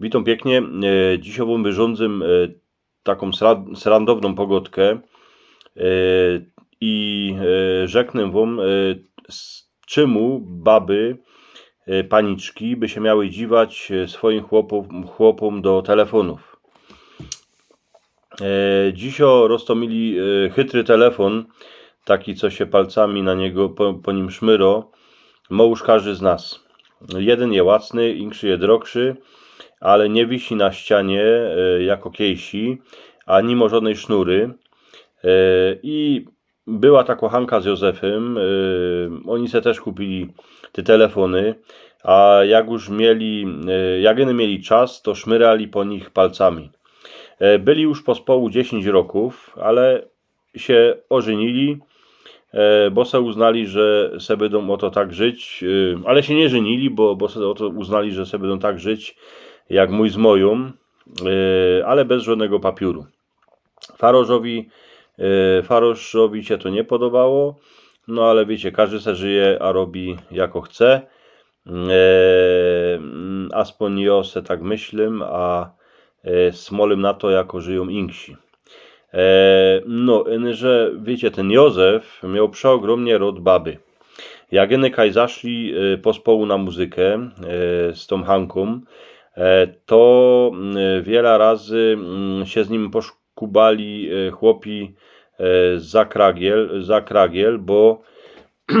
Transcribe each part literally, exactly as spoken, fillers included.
Witōm piyknie. E, dzisiej wōm wyrządzym, e, takōm sra-, srandowną pogodkã, e, i, e, rzeknę wōm, e, s-, czymu baby, e, paniczki by sie miały dziwać, e, swojim chłopōm, chłopōm do telefōnōw. E, dzisiej roztōmili, e, chytry telefōn, taki, co sie palcami na niego po, po nim szmyro, mo już kożdy z nas. Jedyn je łacny, inkszy je drogszy, ale niy wisi na ścianie, e, jako kiejsi, ani mo żodnyj sznury. E, i była tako Hanka z Józefym, e, ôni se tyż kupili te telefōny, a jak już mieli, e, jak ôni mieli czas, to szmyrali po nich palcami. E, byli już pospołu dziesiyńć rokōw, ale sie ôżynili, e, bo se uznali, że se bydōm ô to tak żyć, e, ale sie niy żynili, bo, bo se ô to uznali, że se bydōm tak żyć jak mōj z mojōm, e, ale bez żodnego papiōru. Farożowi, e, farożowi sie to niy podobało, no ale wiycie, kożdy se żyje, a robi jako chce. E, mm, aspōń jo se tak myślym, a, e, smolym na to, jako żyjōm inksi. E, no, iny, że wiycie, tyn Józef mioł przeôgrōmnie rod baby. Jak iny kaj zaszli, e, pospołu na muzyka, e, z tōm Hankōm, e, to, mm, wiela razy, mm, sie z nim poszkubali, e, chłopi, e, za kragiel, za kragiel, bo, e,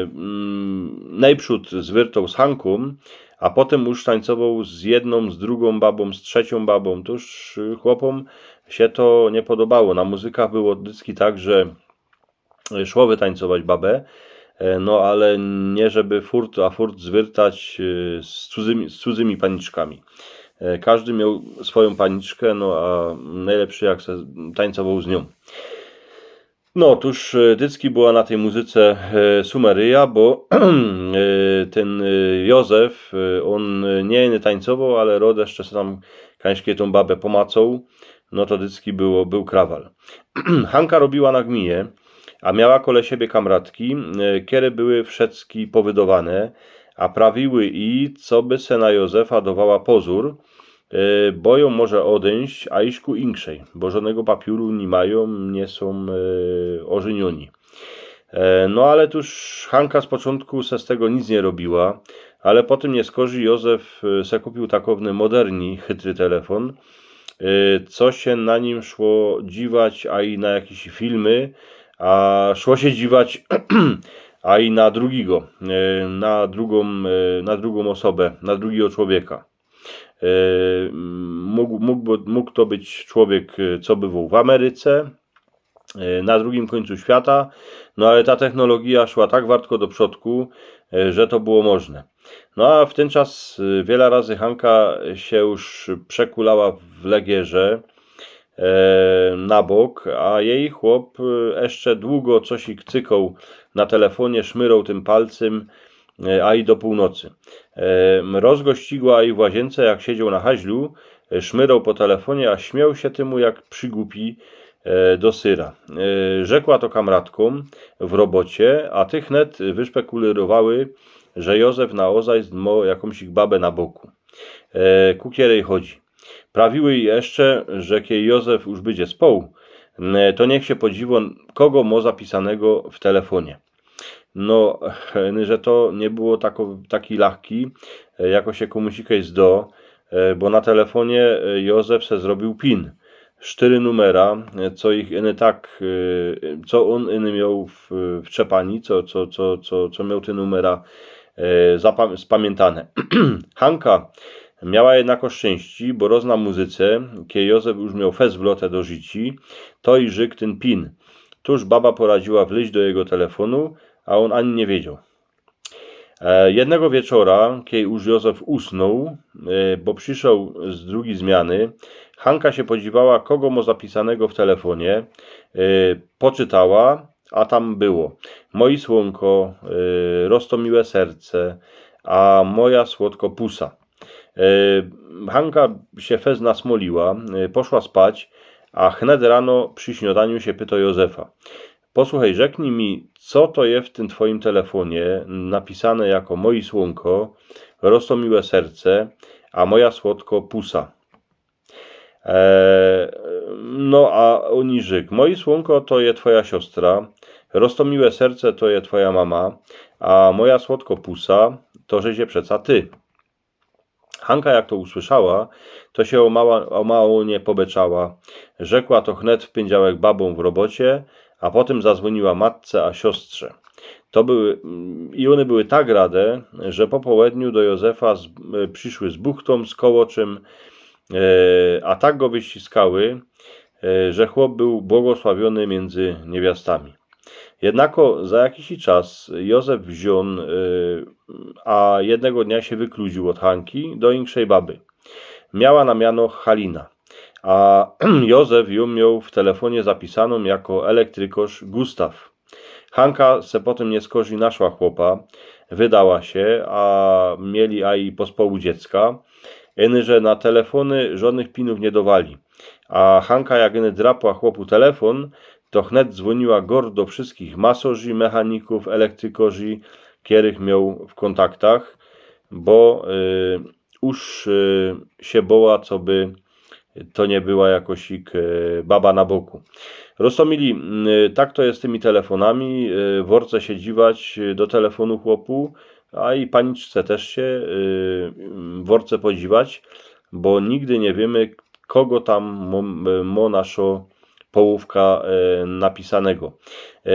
mm, nojprzōd zwyrtoł z Hankōm, a potym już tańcowoł z jednōm, z drugōm babōm, z trzeciōm babōm. Tōż, e, chłopōm sie to niy podobało. Na muzykach było dycki tak, że szło wytańcować babę, e, no ale niy żeby furt, a furt zwyrtać, e, z cudzymi, z cudzymi paniczkami. E, kożdy mioł swojōm paniczkã, no a nojlepszy, jak se tańcowoł z niōm. No, tōż, e, dycki była na tyj muzyce, e, sumeryja, bo, e, tyn, e, Józef, e, ôn, e, niy ino tańcowoł, ale rod jeszcze se tam kańszkej tōm babę pomacoł, no to dycki było, bōł krawal. Hanka robiła na gminie, a miała kole siebie kamratki, e, kere były wszyjske powydowane, a prawiły i, coby se na Józefa dowała pozōr, e, bo jōm może ôdyńść, a iś ku inkszej, bo żodnego papiōru niy majōm, niy sōm, e, ôżyniōni. E, no ale tōż Hanka z poczōntku se z tego nic niy robiła, ale potym niyskorzij Józef, e, se kupiōł takowny moderni, chytry telefōn, e, co sie na nim szło dziwać, a i na jakeś filmy, a szło sie dziwać, a i na drugigo, e, na drugōm, e, na drugōm ôsobã, na drugigo człowieka. E, mōg, mōg, mōg to być człowiek, e, co bywoł w Ameryce, e, na drugim kōńcu świata, no ale ta technologija szła tak wartko do przodku, e, że to było możne. No a w tyn czas, e, wiela razy Hanka sie już przekulała w legierze, e, na bok, a jeji chłop, e, jeszcze dugo coś cykōł na telefōnie, szmyroł tym palcym, e, a i do pōłnocy. E, rozgościgła i w łazience, jak siedzioł na haźlu, e, szmyroł po telefōnie, a śmioł sie tymu jak przigupi, e, do syra. E, rzekła to kamratkōm w robocie, a tych net wyszpekulyrowały, że Józef na ozajst mo jakōmś ich babę na boku. E, ku kierej chodzi. Prawiły jeszcze, że kiej Józef już bydzie społ, e, to niych sie podziwōm, kogo mo zapisanego w telefōnie. No, że to niy było tako, taki lachki, e, jako sie kōmuś kej zdo, e, bo na telefōnie, e, Józef se zrobiōł pin. Sztyry numera, e, co ich iny tak, e, co ôn iny mioł w, w czepani, co, co, co, co, co mioł te numera, e, zapam-, spamiyntane. Hanka miała jednako szczynści, bo roz na muzyce, kiej Józef już mioł fest w lote do życi, to i rzyk tyn pin. Tōż baba poradziła wlyź do jego telefōnu, a ôn ani niy wiedzioł. E, jednego wieczora, kiej już Józef usnōł, e, bo przyszoł z drugij zmiany, Hanka sie podziwała, kogo mo zapisanego w telefōnie, e, poczytała, a tam było: Moje słōnko, e, roztomiłe serce, a moja słodko pusa. E, Hanka sie fest nasmoliła, e, poszła spać, a chnet rano przi śniodaniu sie pyto Józefa: Posłuchej, rzeknij mi, co to je w tym twojim telefōnie napisane jako moje słōnko, roztomiłe serce, a moja słodko pusa. E, no a ôn i rzek: „Moje słōnko to je twoja siostra, roztomiłe serce to je twoja mama, a moja słodko pusa to żeś przeca ty”. Hanka jak to usłyszała, to sie ô mała, ô mało niy pobeczała. Rzekła to chnet w pyndziałek babōm w robocie, a potym zazwōniła matce a siostrze. To były, mm, i ône były tak rade, że po połedniu do Józefa z, e, przyszły z buchtōm, z kołoczym, e, a tak go wyściskały, e, że chłop bōł błogosławiōny miyndzy niewiastami. Jednako za jakiś czas Józef wziōn, e, a jednego dnia sie wykluziōł ôd Hanki do inkszej baby. Miała na miano Halina, a Józef jōm mioł w telefōnie zapisanōm jako elektrykŏrz Gustaw. Hanka se potym niyskorzij naszła chłopa, wydała sie, a mieli aj pospołu dziecka. Iny, że na telefōny żodnych pinōw niy dowali. A Hanka jak iny drapła chłopu telefōn, to chnet zwōniła gŏrd do wszyskich masorzy, mechanikōw, elektrykŏrzy, kerych mioł w kōntaktach, bo, y, już, y, sie boła, coby to niy była jakoś ik, e, baba na boku. Roztōmili, mm, tak to je z tymi telefōnami, e, wŏrce sie dziwać, e, do telefōnu chłopu, a i paniczce tyż sie, e, mm, wŏrce podziwać, bo nigdy niy wiymy, kogo tam mo-, mo naszŏ połōwka, e, napisanego. E,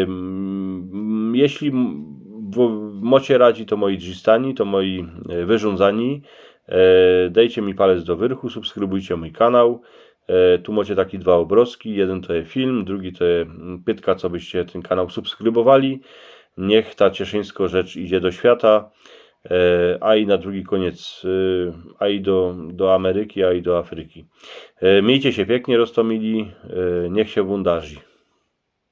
mm, jeśli m-, w-, mocie radzi, to moji drzistani, to moji, e, wyrządzani, e, dejcie mi palec do wyrchu, subskrybujcie mōj kanał. E, tu mocie taki dwa ôbrŏzki. Jedyn to je film, drugi to je, mm, pytka, cobyście tyn kanał subskrybowali. Niych ta cieszyńskŏ rzecz idzie do świata. E, a i na drugi kōniec, e, a i do, do Ameryki, a i do Afryki. E, miejcie sie piyknie, roztōmili, e, niych sie wōm darzi.